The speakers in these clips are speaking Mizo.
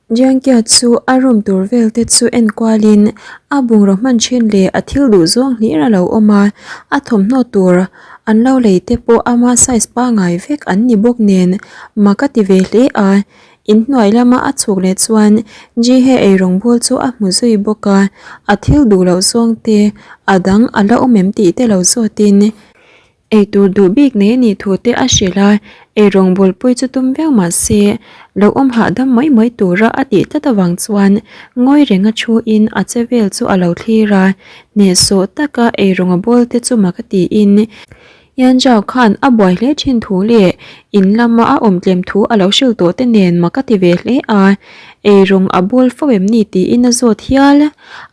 Jiangkia chu a room tur vel te chu en kualin a bungraw hman thin leh a thil duh zawng hlir a lo awm a, a thawmhnaw tur an lo lei te pawh ama size pangngai vek an ni bawk nen mak a ti ve hle a. Inhnuai lama a chhuk leh chuan Jihe eirawng bul chu a hmu zui bawk a, a thil duh loh zawng te a dang a la awm em tih te lo zawtin eitur duh bik nei a nih thu te a hrilh a, eirawng bulpui chu tum viau mah se lo awm hahdam mai mai tura a tih tlat avang chuan ngawi renga thuin a che vel chu a lo thlir a, hnehsawh taka eirawng a bawl te chu mak a tiin Yan Zhao khan a buai hle thin thu leh in lama a awm tlem thu a lo hrilh tawh te nen mak a ti ve hle a, eirawng a bawl fo em ni tiin a zawt hial.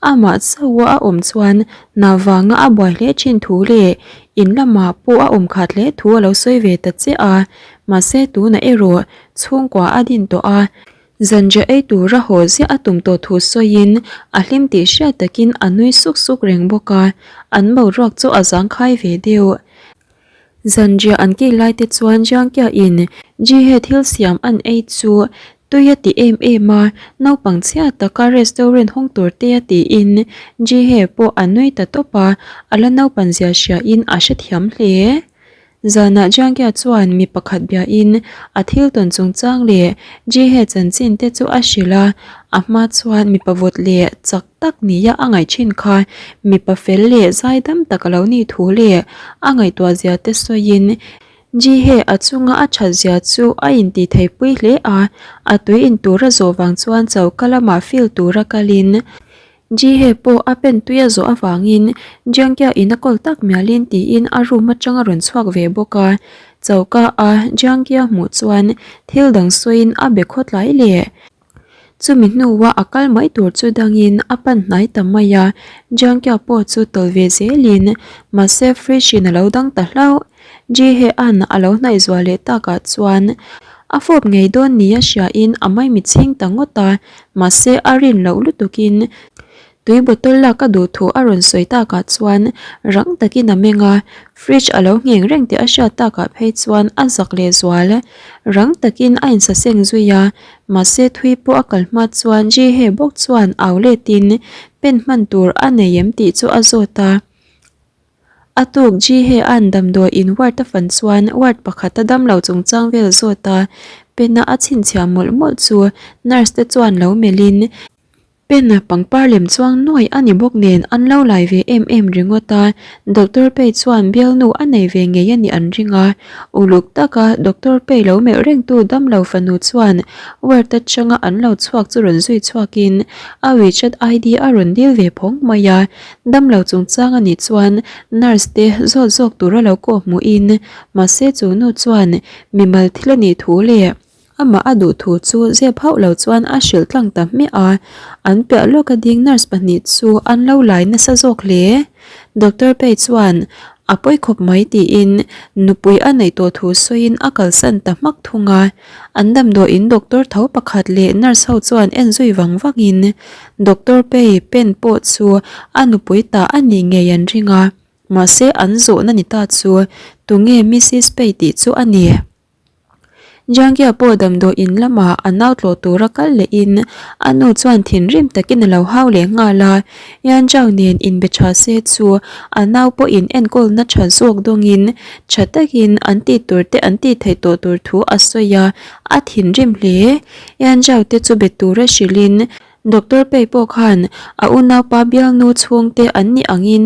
Amah chauha a awm chuan hna vanga a buai hle thin thu leh in lamah pawh a awm khat hle thu a lo sawi ve ta chiah a, mahse tunah erawh chhungkua a din tawh a. Zanriah ei tura haw ziah a tum tawh thu sawiin a hlim tih hriat takin a nui suk suk reng bawk a, an boruak chu a zangkhai ve deuh. Zanriah an kih lai te chuan Jiangkia in Jihe thil siam an ei chu tui a ti em em a, naupang chhia taka restaurant hawng tur te a tiin Jihe pawh a nui ta tawp a, a la naupan zia hriain a hrethiam hle. Zanah Jiangkia chuan mi pakhat biain a thil tawn chungchang leh Jihe chanchin te chu a hrilh a, a hma chuan mipa vawt leh chak tak nia a ngaih thin kha mipa fel leh zaidam tak a lo nih thu leh a ngaihtuah zia te sawiin Jihe a chunga a that zia chu a intihtheihpui hle a, a tui in tur a zawh vang chuan choka lamah feel tura kalin Jihe pawh a pen tui a zawh avangin Jiangkia in a kawl tak mialin tiin a room atang a rawn chhuak ve bawk a. Choka a Jiangkia hmuh chuan thil dang sawiin a be khawtlai leh. Chumi hnua a kal mai tur chu dangin a pan hnai ta mai a, Jiangkia pawh chu tawlh ve zelin mahse fridge in a lo dang ta hlauh. Jihe an a lo hnaih zual leh takah chuan a fawp ngei dawn nia hriain a maimi chhing ta ngawt a, mahse a rin loh lutukin tui bottle lak a duh thu a rawn sawi takah chuan rang takin a meng a, fridge a lo ngheng reng tih a hriat takah phei chuan a zak leh zual. Rang takin a insaseng zui a, mahse thui pawh a kal hma chuan Jihe bawk chuan au letin pen hman tur a nei em tih chu a zawt a. A tuk Jihe-a'n damdawi in ward a fan chuan ward pakhat a damlo chungchang vel zawt a, Pena a chhinchhiah mawlh mawlh chu nurse te chuan lo melhin Pena pangpar lem chuang nuai a ni bawk nen an lo lai ve em em ringawt a, Doctor Pei chuan bialnu a nei ve ngei a nih an ring a, uluk taka Doctor Pei lo melh rengtu damlo fanu chuan ward atanga an lo chhuak chu rawn zui chhuakin a WeChat ID a rawn dil ve phawng mai a. Damlo chungchang a nih chuan nurse te zawt zawk tura lo kawh hmuhin mahse chu nu chuan mimal thil a nih thu leh amah a duh thu chu zep hauh lo chuan a hrilh tlang ta hmiah a, an piah lawka ding nurse pahnih chu an lo lai nasa zawk hle. Doctor Pei chuan a pawi khawp mai tiin nupui a neih tawh thu sawiin a kalsan ta hmak thung a. An damdawiin doctor tho pakhat leh nurse ho chuan en zui vang vangin doctor Pei pen pawh chu a nupui ta a nih ngei an ring a, mahse an zawhna ni ta chu tunge Mrs Pei tih chu a ni. Jiangkia pawh damdawiin lamah a nau tlawh tura kal lehin a nu chuan thinrim takin a lo hau leh nghal a, Yan Zhao nen inbe tha se chu a nau pawhin enkawlna tha zawk dawngin tha takin an tih tur te an tih theih tawh tur thu a sawi a, a thinrim hle. Yan Zhao te chu be tura hrilhin Doctor Pei pawh khan a unaupa bialnu chhungte an nih angin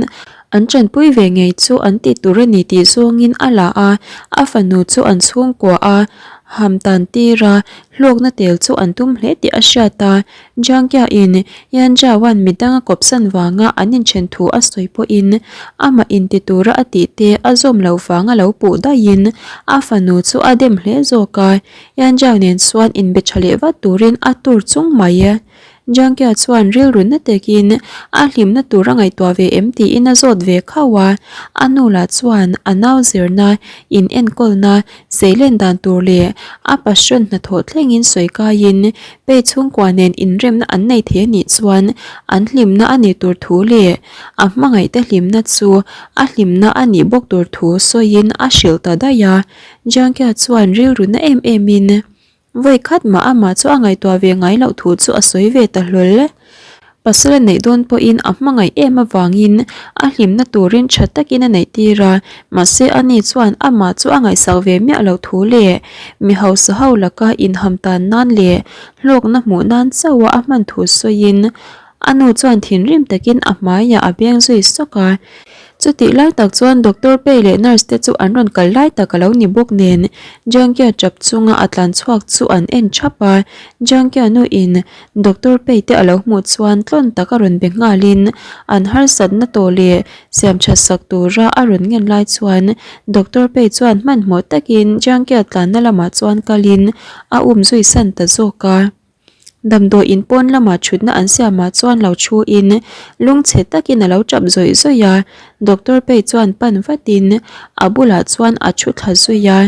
an tanpui ve ngei chu an tih tur a ni tih zawngin a la a, a fanu chu an chhungkua a ham tan tir a, hlawkna tel chu an tum hle tih a hriat a. Jiangkia-in Yan Zhao-a'n midang a kawpsan vanga an inthen thu a sawi pawhin amah inti tura a tih te a zawm loh vanga lo puh daihin a fanu chu a dem hle zawk a. Yan Zhao nen chuan inbe tha leh vat turin a tur chung mai. Jiangkia chuan rilru na takin a hlimna tur a ngaihtuah ve em tiin a zawt ve khauh a, a nu lah chuan a nau zirna, in enkawlna, seilen dan tur leh a passion hnathawh thlengin sawi kaiin pei chhungkua nen inremna an nei thei a nih chuan an hlimna a nih tur thu leh a hmangaihte hlimna chu a hlimna a nih bawk tur thu sawiin a hrilh ta daih a. Jiangkia chuan rilru na em em in. Vawi khat mah amah chu a ngaihtuah ve ngai loh thu chu a sawi ve ta hlawl. Pasal a neih dawn pawhin a hmangaih em avangin a hlimna turin tha takin a neih tir a, mahse ani chuan amah chu a ngaihsak ve miah loh thu leh mi hausa ho laka inham tan nan leh hlawkna hmuh nan chauha a hman thu sawiin a nu chuan thinrim takin a hmaiah a beng zui sawk a. Chutih lai tak chuan Doctor Pei leh nurse te chu an rawn kal lai tak a lo ni bawk nen Jiangkia tap chunga a tlan chhuak chu an en thap a, Jiangkia nuin Doctor Pei te a lo hmuh chuan tlawn tak a rawn be nghalin an harsatna tawh leh siam that sak tura a rawn ngen lai chuan Doctor Pei chuan hmanhmawh takin Jiangkia tlanna lamah chuan kalin a um zui san ta zawk a. Damdawi in pawn lamah thutna an siamah chuan lo thu in lungchhe takin a lo tap zawih zawih a, Doctor Pei chuan pan vatin a bulah chuan a thu thla zui a,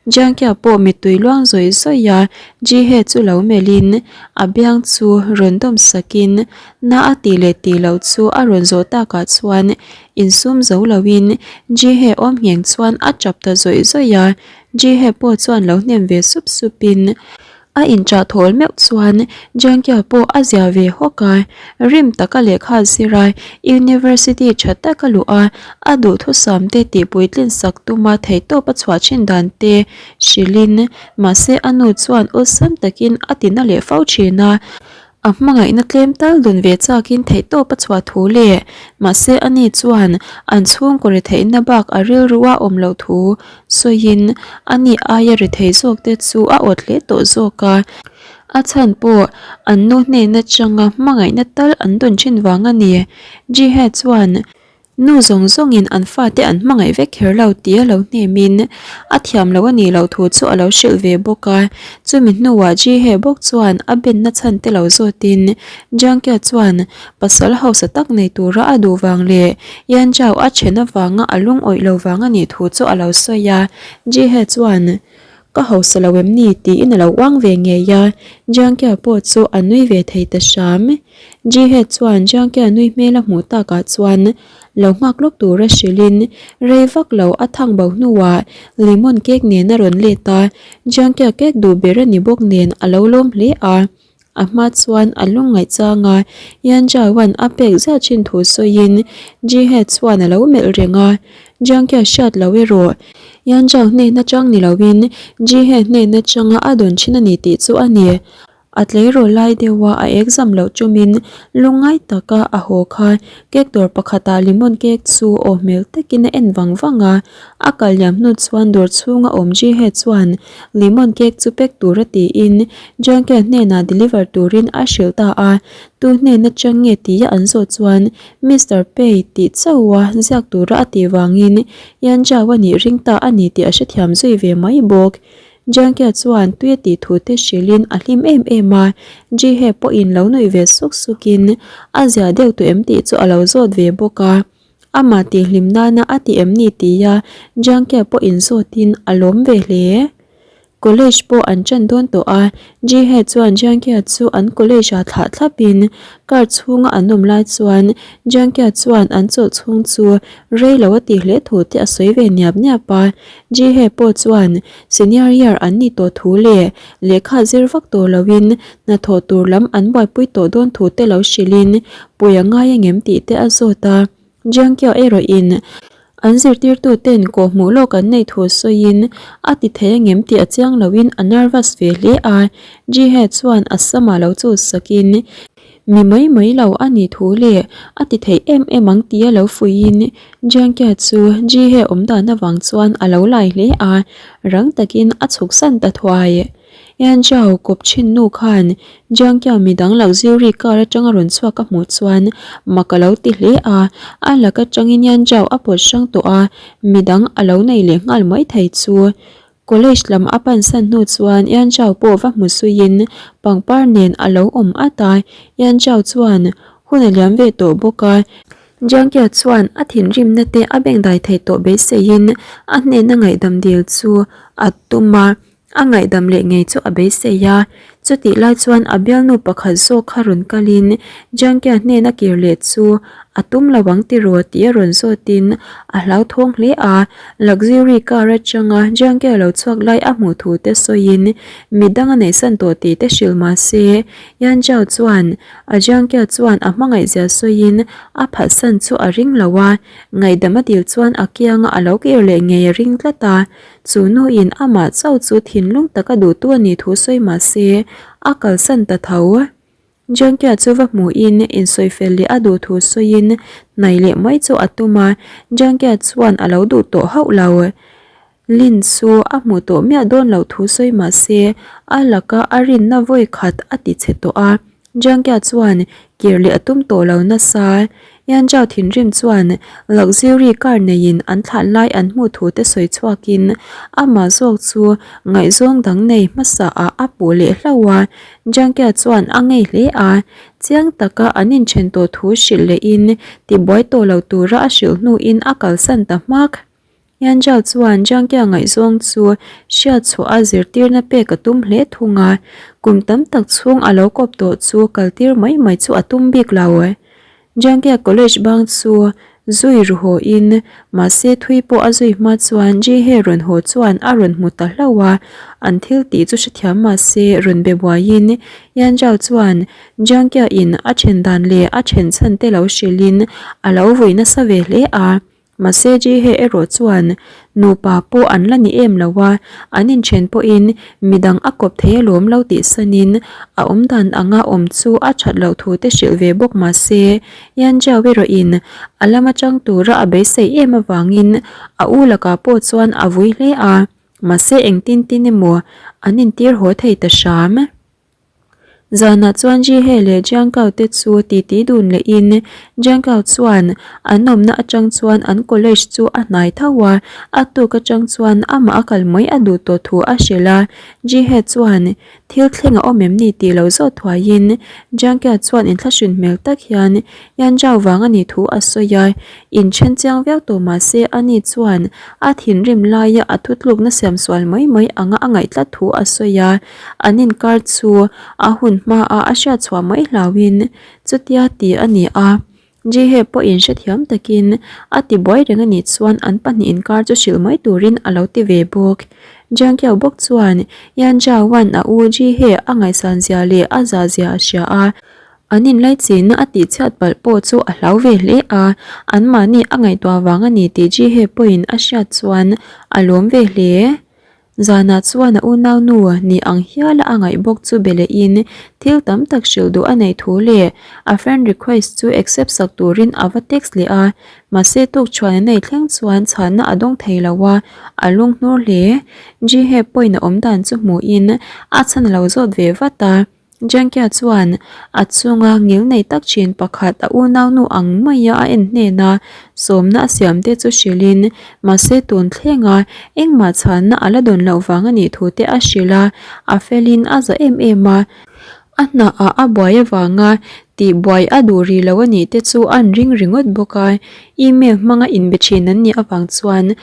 Jiangkia pawh mittui luang zawih zawih a, Jihe chu lo melhin a biang chu rawn dawm sakin na a tih leh tih loh chu a rawn zawh takah chuan insum zo loin Jihe awm ngheng chuan a tap ta zawih zawih a, Jihe pawh chuan lo hnem ve sup supin A inchah thawl meuh chuan Jiangkia pawh a zia ve hawk a, rim taka lehkha zir a, University tha taka luh a, a duhthusam te tih puitlin sak tuma theihtawp a chhuah thin dan te hrilhin, mahse a nu chuan awlsam takin a ti na leh fo thin a. A hmangaihna tlem tal dun ve chakin theihtawp a chhuah thu leh mahse ani chuan an chhungkaw retheihna bak a rilru a awm loh thu sawiin ani aia rethei zawk te chu a awt hle tawh zawk a. A chhan pawh an nu hnen atanga hmangaihna tal an dawn thin vang a ni. Jihae chuan Nu zawng zawngin an fate an hmangaih vek kher lo tih a lo hnemin a thiam loh a nih loh thu chu a lo hrilh ve bawk a. Chumi hnuah Jihae bawk chuan a benna chhan te lo zawtin Jiangkia chuan pasal hausa tak nei tura a duh vang leh Yanzhao a then avanga a lungawih lo vang a nih thu chu a lo sawi a. Jihae chuan Ka hausa lo em ni? tiin a lo uang ve ngei a, Jiangkia pawh chu a nui ve thei ta hram. Jihae chuan Jiangkia nui hmel a hmuh takah chuan lo nghak lawk tura hrilhin rei vak lo a thang bo hnuah lemon cake nen a rawn let a, Jiangkia cake duh ber a ni bawk nen a lo lawm hle a. A hma chuan a lungngaih chang a, Yanzhao-a'n a pek zia chin thu sawiin Jihae chuan a lo melh reng a, Jiangkia hriat lo erawh Yanzhao hnen atang ni loin Jihae hnen atanga a dawn thin a ni tih chu a ni. A tleirawl lai deuha a exam loh tumin lungngai taka a haw kha cake dawr pakhatah lemon cake chu aw hmel takin a en vang vang a, a kal liam hnu chuan dawr chhunga awm Jihae chuan lemon cake chu pack tura tiin Jiangkia hnenah deliver turin a hrilh ta a, tu hnen atang nge tia an zawh chuan Mister Pei tih chauha ziak tura a tih vangin Yanzhao a nih ring ta a ni tih a hrethiam zui ve mai bawk. Jiangkia chuan tui a tih thu te hrilhin a hlim em em a, Jihe pawhin lo nuih ve suk sukin a zia deuh tawh em tih chu a lo zawt ve bawk a. Amah tihhlim nana a ti em ni tia Jiangkia pawhin zawtin a lawm ve hle. College pawh an ṭan dawn tawh a, Jihae chuan Jiangkia chu an college ah thlah thlapin car chhunga an awm lai chuan Jiangkia chuan an chawlh chhung chu rei lo a tih hle thu te a sawi ve niap niap a, Jihae pawh chuan senior year an ni tawh thu leh lehkha zir vak tawh loin hnathawh tur lam an buaipui tawh dawn thu te lo hrilhin pui a ngai angem tih te a zawt a. Jiangkiao erawhin an zirtirtuten kawhhmuh lawk an neih thu sawiin a ti thei angem tih a chiang loin a nervous ve hle a, Jihae chuan a samah lo chu sakin mi mai mai lo a nih thu leh a ti thei em em ang tia lo fuihin Jiangkia chu Jihae awm dan avang chuan a lo lai hle a, rang takin a chhuk san ta thuai. Yanzhao kawp thin nu khan Jiangkia midang luxury car atanga rawn chhuak a hmuh chuan mak a lo ti hle a, a lak atangin Yanzhao a pawt hrang tawh a, midang a lo nei leh nghal mai thei chu. College lam a pansan hnu chuan Yanzhao pawh va hmu suiin pangpar nen a lo awm at a, Yanzhao chuan hun a liam ve tawh bawk a, Jiangkia chuan a thinrimna te a bengdai thei tawh beiseiin a hnena ngaihdam dil chu a tum a. A ngaihdam leh ngei chu a beisei a, chutih lai chuan a bialnu pakhat zawk kha rawn kalin Jiangkia hnena kir leh chu A tum lo ang tiraw tih a rawn zawtin a hlauthawng hle a, luxury car atanga Jiangke lo chhuak lai a hmuh thu te sawiin midang a neihsan tawh tih te hrilh mah se Yan Zhao chuan a Jiangke chuan a hmangaihzia sawiin a phatsan chu a ring lo a, ngaihdam a dil chuan a kianga a lo kir leh ngei a ring tlat a, chu nuin amah chauh chu thinlung taka duhtu a nih thu sawi mah se a kalsan ta tho. Jiangkia chu va hmuhin insawifel leh a duh thu sawiin hnai leh mai chu a tum a, Jiangkia chuan a lo duh tawh hauh lo. Lin chu a hmuh tawh miah dawn loh thu sawi mah se a laka a rinna vawi khat a ti chhe tawh a, Jiangkia chuan kir leh a tum tawh lo nasa. Yan Zhao thinrim chuan luxury car neiin an thlah lai an hmuh thu te sawi chhuakin amah zawk chu ngaihzawng dang nei hmasa ah a puh leh hlauh a, Jiangkia chuan a ngei hle a, chiang taka an inthen tawh thu hrilh lehin tibuai tawh lo tura a hrilh hnuin a kalsan ta hmak. Yan Zhao chuan Jiangkia ngaihzawng chu hriat chhuah a zirtirna pek a tum hle thung a, kum tam tak chhung a lo kawp tawh chu kaltir mai mai chu a tum bik lo. Jiangkia College bang chu zui ru haw in, mahse thui pawh a zui hma chuan Ji He rawn haw chuan a rawn hmu ta hlauh a, an thil tih chu hrethiam mahse rawn be buai in Yan Zhao chuan Jiangkia in a then dan leh a then chhan te lo hrilh in a lo vui nasa ve hle a. Mahse Jihe erawh chuan nupa pawh an la ni em lo a, an inthen pawhin midang a kawp thei alawm lo tih sanin a awmdan anga awm chu a that loh thu te hrilh ve bawk mahse Yan Jiao erawhin a lam atang tura a beisei em avangin a u lakah pawh chuan a vui hle a, mahse engtin tin emaw an intir haw thei ta hram. Zanah chuan Jihe leh Jiangkao te chu titi dun lehin Jiangkao chuan an awmna atang chuan an college chu a hnai tho a, a tuk atang chuan amah a kal mai a duh tawh thu a hrilh a. Jihe chuan thil thleng a awm em ni tih lo zawt thuaiin Jiangkao chuan inthlahrin hmel tak hian Yanzhao vang a nih thu a sawi a, inthen chiang viau tawh mah se ani chuan a thinrim laia a thutlukna siam sual mai mai anga a ngaih tlat thu a sawi a. An inkar chu a hun hmaah a hriat chhuah mai hlauhin chutia ti a ni a. Jihe pawhin hrethiam takin a ti buai reng a nih chuan an pahnih inkar chu hrilh mai turin a lo ti ve bawk. Jiangkiao bawk chuan Yan Zhaoan a u Jihe a ngaihsan zia leh a zah zia a hria a, an inlaichinna a tihchhiat palh pawh chu a hlau ve hle a, anmahni a ngaihtuah vang a ni tih Jihe pawhin a hriat chuan a lawm ve hle. Zanah chuan a unaunu ni ang hiala a ngaih bawk chu be lehin thil tam tak hrilh duh a neih thu leh a friend request chu accept sak turin a va text leh a, mahse tukchhuan a nei thleng chuan chhanna a dawng thei lo a, a lunghnur hle. Jihae pawhin a awmdan chu hmuhin a chhan a lo zawt ve vat a. Jiangkia chuan a chunga ngil nei tak thin pakhat a unaunu ang maia a en hnena sawmna a siam te chu hrilhin mahse tun thlenga engmah chhanna a la dawn loh vang a nih thu te a hrilh a, a felin a za em em a, a hnaah a buai avanga tihbuai a duh rih lo a nih te chu an ring ringawt bawk a, email hmanga inbe thin an nih avang chuan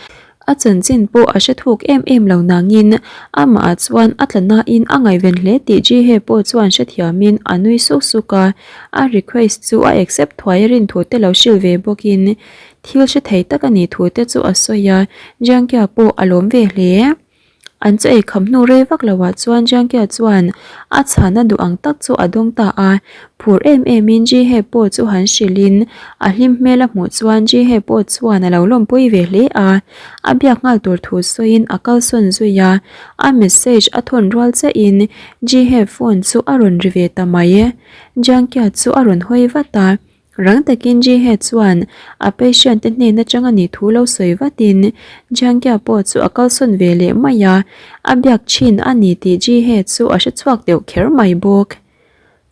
A chanchin pawh a hre thuk em em lo nangin amah ah chuan a tla nain a ngaihven hle tih Jihae pawh chuan hrethiamin a nui suk suk a, a request chu a accept thuai a rin thu te lo hrilh ve bawkin thil hre thei tak a nih thu te chu a sawi a, Jiangkia pawh a lawm ve hle. An chaw ei kham hnu rei vak loah chuan Jiangkia chuan a chhana duh ang tak chu a dawng ta a, Phur em em in Jihae pawh chu han hrilh in a hlim hmel a hmuh chuan Jihae pawh chuan a lo lawmpui ve hle a, a biak nghal tur thu sawiin a kalsawn zui a, a message a thawn rual chiah in Jihae phone chu a rawn ri ve ta mai. Jiangkia chu a rawn hawi vat a, rang takin Jihae chuan a patient te hnen atang a nih thu lo sawi vat in Jiangkia pawh chu a kalsawn ve leh mai a, a biak thin a ni tih Jihae chu a hre chhuak deuh kher mai bawk.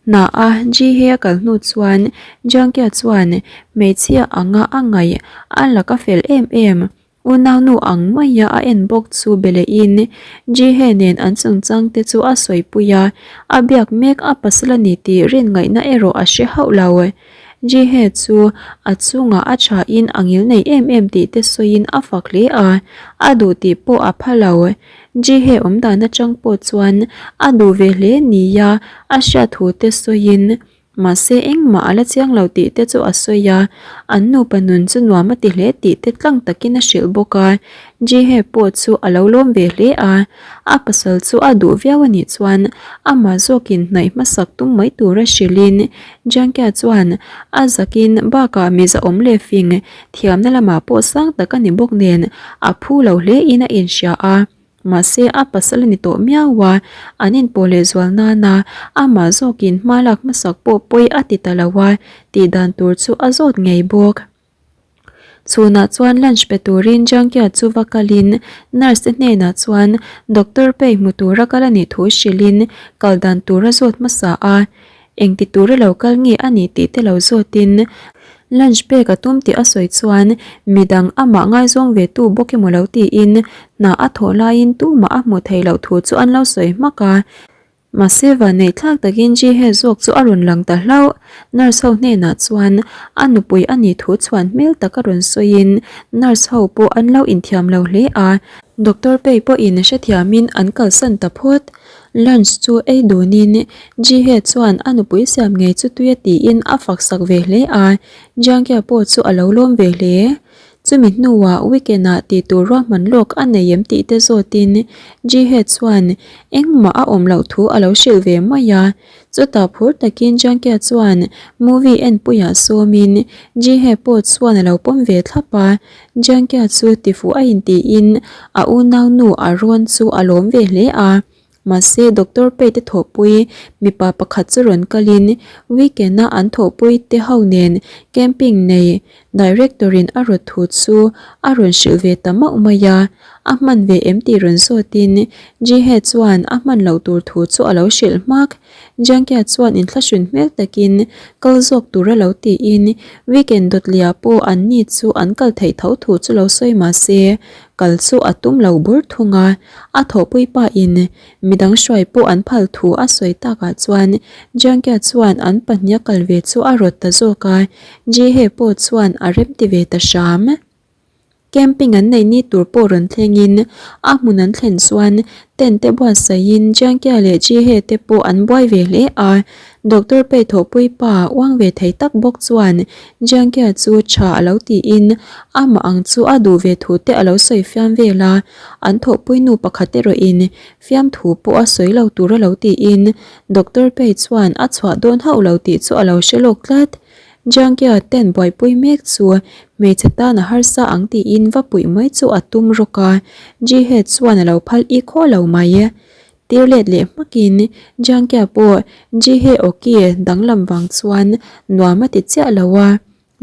Hna a Jihe a kal hnu chuan Jiangkia chuan hmeichhia anga a ngaih a laka fel em em, unaunu ang maia a en bawk chu be lehin Jihe nen an chungchang te chu a sawipui a, a biak mek a pasal a ni tih rin ngaihna erawh a hre hauh lo. Jihe chu a chungah a thain a ngil nei em em tih te sawiin a fak hle a, a duh tih pawh a pha lo. Jihe awm dan atang pawh chuan a duh ve hle nia a hriat thu te sawiin Mahse engmah a la chiang lo tih te chu a sawi a, an nupa nun chu nuam a ti hle tih te tlang takin a hrilh bawk a. Jihe pawh chu a lo lawm ve hle a, a pasal chu a duh viau a nih chuan amah zawkin hnaih hmasak tum mai tura hrilhin Jiangkia chuan a zakin bakah miza awm leh fing thiamna lamah pawh sang tak a ni bawk nen a phu lo hle in a inhria a. Mahse a pasal a ni tawh miau a, an inpawh leh zual nana amah zawkin hma lak hmasak pawh pawi a ti ta lo a, tih dan tur chu a zawt ngei bawk. Chhunah chuan lunch pe turin Jangkia chu va kalin nurse te hnenah chuan doctor pay hmu tura kal a nih thu hrilhin kal dan tur a zawt hmasa a. Engti tura lo kal nge a nih tih te lo zawtin lunch pek a tum tih a sawi chuan midang amah ngaizawng ve tu bawk emaw lo tiin hna a thawh laiin tumah a hmuh theih loh thu chu an lo sawi hmak a. Mahse vanneih thlak takin Jihe zawk chu a rawn lang ta hlauh. Nurse ho hnenah chuan a nupui a nih thu chhuan hmel tak a rawn sawiin nurse ho pawh an lo inthiam lo hle a. Doctor Pei pawhin hrethiamin an kalsan ta phawt. Lunch chu ei dunin Jihe chuan a nupui siam ngei chu tui a tiin a fak sak ve hle a, Jiangkia pawh chu a lo lawm ve hle. Chumi hnuah weekend ah tih tur ruahman lawk a nei em tih te zawtin Jihe chuan engmah a awm loh thu a lo hrilh ve mai a. Chutah phur takin Jiangkia chuan movie enpuiah sawmin Jihe pawh chuan a lo pawm ve thlap a, Jiangkia chu tifuh a intiin a unaunu a rawn chu a lawm ve hle a. Mahse Doctor Pei te thawhpui mipa pakhat chu rawn kalin weekend a an thawhpui te ho nen camping nei Director in a rawt thu chu a rawn hrilh ve ta mauh mai a. A hman ve em tih rawn zawtin Jihe chuan a hman loh tur thu chu a lo hrilh hmak. Jiangkia chuan inthlahrun hmel takin kal zawk tur a lo tiin weekend dawtliah pawh an ni chu an kal theih tho thu chu lo sawi mahse kal chu a tum lo bur thung a. A thawhpui pa in midang hruai pawh an phal thu a sawi takah chuan Jiangkia chuan an pahniha kal ve chu a rawt ta zawk a, Jihe pawh chuan a remti ve ta hram. Camping an neih ni tur pawh rawn thlengin a hmun an thlen chuan tent te buatsaihin Jiangkia leh Jihe te pawh an buai ve hle a, Doctor Pei thawhpui pa uang ve thei tak bawk chuan Jiangkia chu tha a lo tiin amah ang chu a duh ve thu te a lo sawi fiam vel a, an thawhpui nu pakhat erawhin fiamthu pawh a sawi lo tur a lo tiin Doctor Pei chuan a chhuah dawn hauh lo tih chu a lo hre lawk tlat. Jiangkia ten buaipui mek chu hmeichhe tan a harsa ang tiin va puih mai chu a tum rawk a, Jihe chuan a lo phal i khaw lo mai. Tir let leh hmakin Jiangkia pawh Jihe awki danglam vang chuan nuam a ti chiah lo a,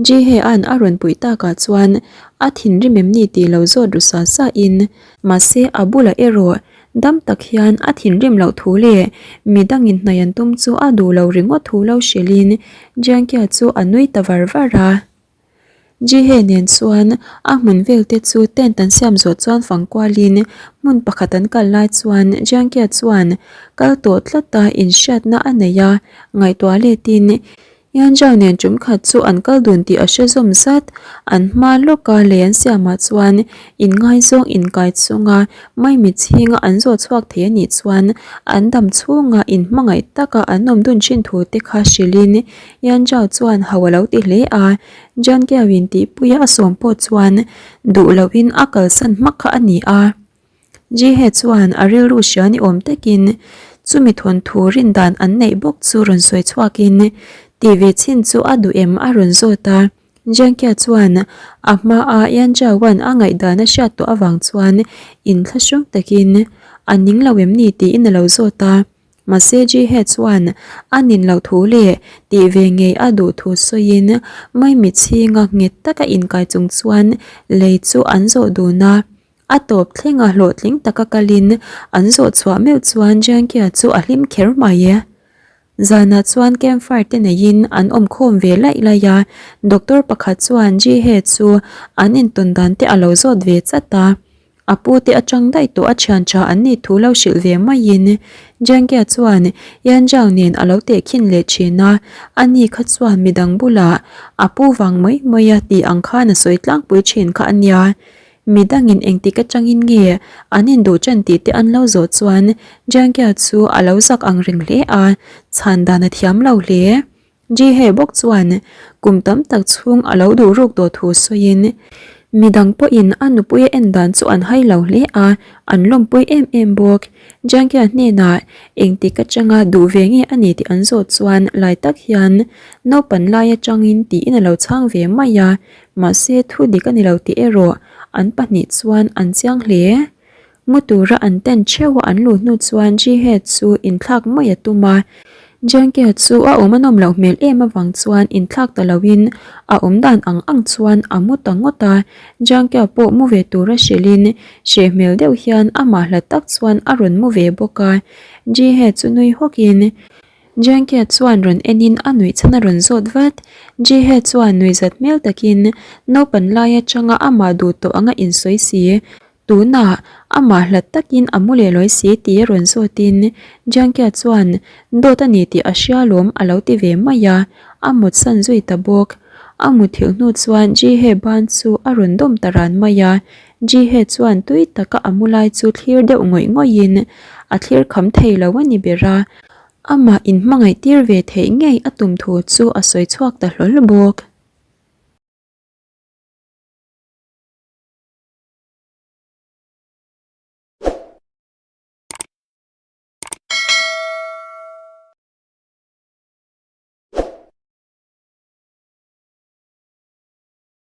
Jihe-a'n a rawn puih takah chuan a thinrim em ni tih lo zawt ru sa sa in, mahse a bulah erawh dam tak hian a thinrim loh thu leh midangin hnaih an tum chu a duh lo ringawt thu lo hrilhin Jiangkia chu a nui ta var var a. Jihe nen chuan a hmun vel te chu tent an siam zawh chuan fang kualin hmun pakhat an kal lai chuan Jiangkia chuan kal tawh tlata inhriatna a nei a, ngaihtuah letin Yanzhao nen tum khat chu an kal dun tih a hre zawm zat. An hma lawka lei an siamah chuan inngaizawng inkai chunga maimit chhinga an zawh chhuak thei a nih chuan an dam chhunga inhmangaih taka an awm dun thin thu te kha hrilhin Yanzhao chuan ho a lo ti hle a. Jianqiao-in tihpuia a sawm pawh chuan duh lohin a kalsan hmak kha a ni a. Jihe chuan a rilru hria ni awm takin chumi thawnthu rin dan an neih bawk chu rawn sawi chhuakin tih ve chhin chu a duh em a rawn zawt a. Jiangkia chuan a hmaa Yan Zhaoan a ngaihdan a hriat tawh avang chuan inthlahrung takin a ning lo em ni tiin a lo zawt a. Mahse Jihe chuan a nin loh thu leh tih ve ngei a duh thu sawiin maimit chhinga nghet taka inkai chung chuan lei chu an zawh dun a. A tawp thlenga hlawhtling taka kalin an zawh chhuah meuh chuan Jiangkia chu a hlim kher mai e. Zanah chuan campfire te neiin an awm khawm ve laih laih a, doctor pakhat chuan Jihe chu an intawn dan te a lo zawt ve chat a. A pu te atang daih tawh a thian tha an nih thu lo hrilh ve maiin Jiangkia chuan Yan Zhao nen a lo tehkhin leh thin a, ani kha chuan midang bulah a pu vang mai mai a tih ang khan a sawi tlangpui thin kha a nia. Midangin engtik atangin nge an induh ṭan tih te an lo zawh chuan Jiangkia chu a lo zak ang reng hle a, chhan dan a thiam lo hle. Ji-hye bawk chuan kum tam tak chhung a lo duh ruk tawh thu sawiin midang pawhin a nupui a en dan chu an hai lo hle a, an lawmpui em em bawk. Jiangkia hnenah engtik atanga duh ve nge a ni tih an zawh chuan lai tak hian naupan lai atangin tiin a lo chhang ve mai a, mahse thu dik a ni lo tih erawh an pahnih chuan an chiang hle. Mu tura an tent theuh a an luh hnu chuan Ji-hye chu inthlak mai a tum a. Jiang-ke chu a awm a nawm loh hmel em avang chuan inthlak ta loin a awm dan ang ang chuan a mu ta ngawt a. Jiang-ke pawh mu ve tura hrilhin hreh hmel deuh hian amah hlat tak chuan a rawn mu ve bawk a. Ji-hye chu nui hawkin Jiang-ke chuan rawn enin a nuih chhan a rawn zawt vat. Ji-hye chuan nuihzat hmel takin naupan lai atanga amah duh tawh anga insawi si. Tunah amah hlat takin a mu leh lawi si tih a rawn zawtin Jiangkia chuan dawt a ni tih a hria lawm a lo ti ve mai a, a mutsan zui ta bawk. A muthilh hnu chuan Jihe ban chu a rawn dawm ta ran mai a, Jihe chuan tui taka a mu lai chu thlir deuh ngawih ngawih in a thlir kham thei lo a ni ber a, amah inhmangaih tir ve theih ngei a tum thu chu a sawi chhuak ta hlawl bawk.